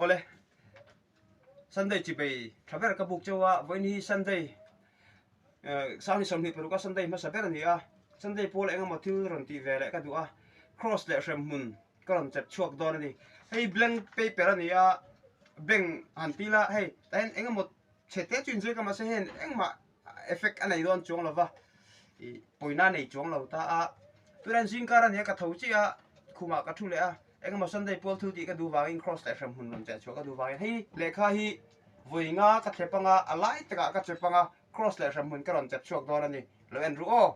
Awle, Sunday chibei tha ber ka buk cheu a, vawiin hi Sunday Sangni 26 a Sunday hmasa ber a ni a, Sunday pawl eng emaw thil rawn tih ve leh ka duh a, Cross leh hremhmun ka rawn chep chhuak dawn a ni. Hei blank paper a ni a, bank han ti la hei tah hian eng emaw chhe te chu inzui ka mahse hei engmah effect a nei dawn chuang lo va, ih pawina a nei chuang lo ta a, tunah hian zingkar a ni a ka tho chiah a, khumah ka thu leh a, eng emaw Sunday pawl thil tih ka duh vangin cross leh hremhmun rawn cheh chhuah ka duh vangin hei lehkha hi vawi nga ka thlep anga a lai takah ka chep anga cross leh hremhmun ka rawn chep chhuak dawn a ni, lo en ru aw.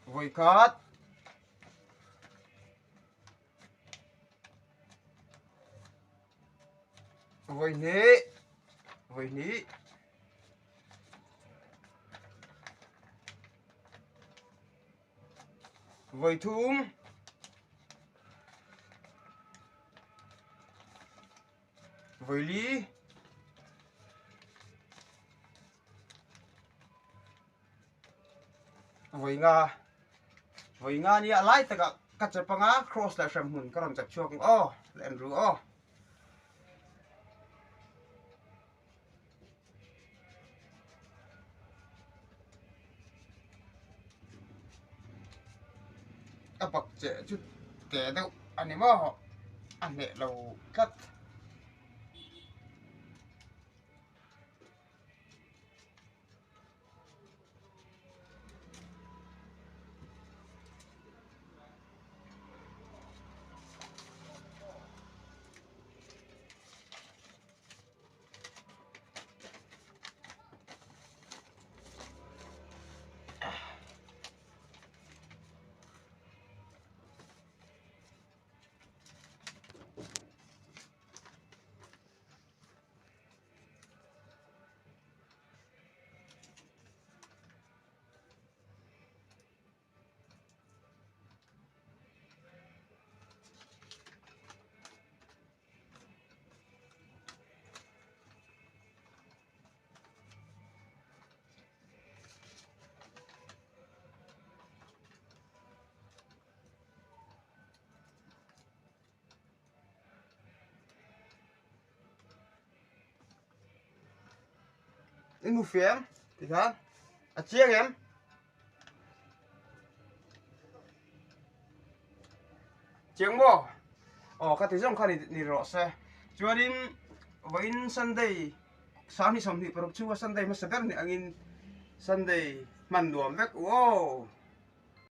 Vawi khat. Vawi hnih. Vawi hnih. Vawi thum. Vawi li. Vawi nga. Vawi nga nia a lai takah ka chep anga cross leh hrem hmun ka rawn chep chhuak ang aw la en ru aw. A bak cheh chu teh deuh a ni maw a hneh lo tlat. I hmu fiam tikhan a chiang em? Chiang maw? Aw ka ti zawng kha ni rawh se. Chuanin vawiin Sunday 26 chhunga Sunday hmasa ber ni angin Sunday hman nuam vek u aw.